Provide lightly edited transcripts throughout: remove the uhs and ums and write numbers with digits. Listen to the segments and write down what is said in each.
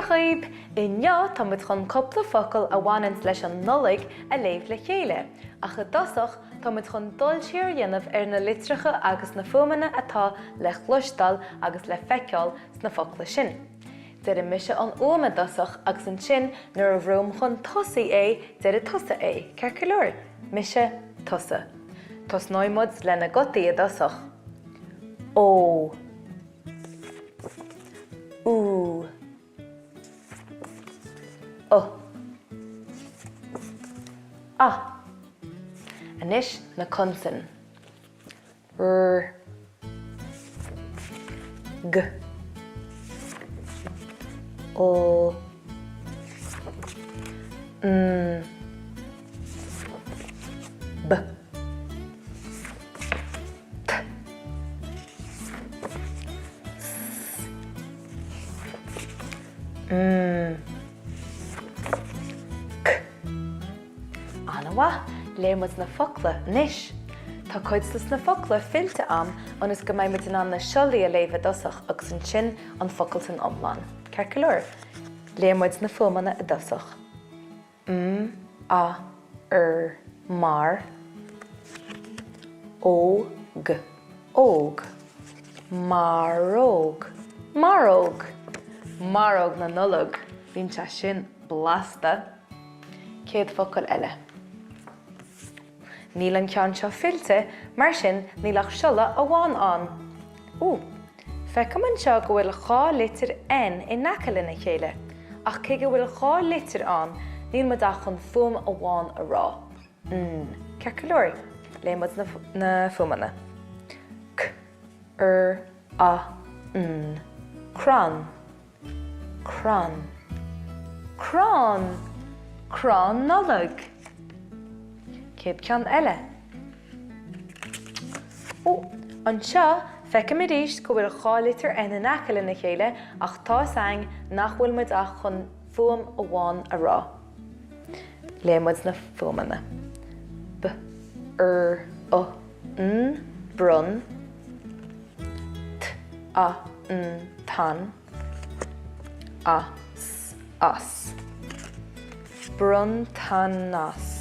dhaoib! Inniu tá muid chun cúpla focal a bhaineanns leis an Nollaig a léamh le chéile, ach i dtosach tá muid chun dul siar a dhéanamh ar na litreacha agus na fuaimeanna atá le chloisteáil agus le feiceáil sna focla sin. Déarfaidh mise an fhuaim i dtosach agus ansin nuair a bhrúim chun tosaigh é déarfaidh tusa é, ceart go leor? Mise, tusa. Tosnóidh muid le na gutaí i dtosach. Ó. Ú. U. A. Anois na consain. R. G. L. N. B. T. S. M. K. An-mhaith! Léigh muid na focla anois. Tá cuid dos na focla fillte a'm ionas go mbeidh muid in ann na siollaí a léamh i dtosach agus ansin an focal san iomlán. Ceart go leor? Léigh muid na fuaimeanna i dtosach. M, A, R, mar, Ó, G, óg, maróg, maróg, maróg na Nollag, bíonn sé sin blasta. Céad focal eile. Níl an ceann seo fillte, mar sin níl ach siolla amháin ann. Ó! Feicim anseo go bhfuil 2 litir N in aice lena chéile, ach cé go bhfuil 2 litir ann, níl muid ach chun fuaim amháin a rá. N. Ceart go leor, léigh muid na na fuaimeanna. C. R. A. N. Crann. Crann. Crann! Crann Nollag! Céad ceann eile. Ó, anseo, feicim arís go bhfuil 2 litir N in aice lena chéile ach tá's a'inn nach bhfuil muid ach chun fuaim amháin a rá. Léigh muid na fuaimeanna. B, R, O, N, bronn. T, A, N, tan. A, S, as. Bronntanas.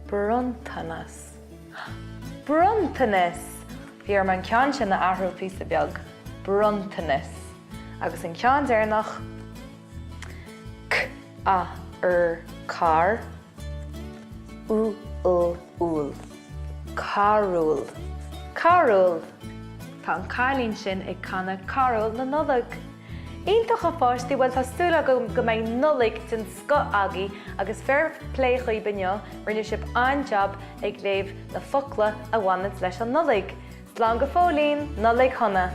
Bronntanas. Bronntanas! Bhí orm an ceann sin a athrú píosa beag. Bronntanas. Agus an ceann deireanach, C, A, R, car. U, L, úll. Carúl. Carúl! Tá an cailín sin ag canadh carúl na Nollag. Iontach a pháistí, bhuel tá súil agam go mbeidh Nollaig den scoth agaibh agus fair play dhaoib inniu, rinne sibh an-jab ag léamh na focla a bhaineanns leis an Nollaig. Slán go fóillín! Nollaig Shona!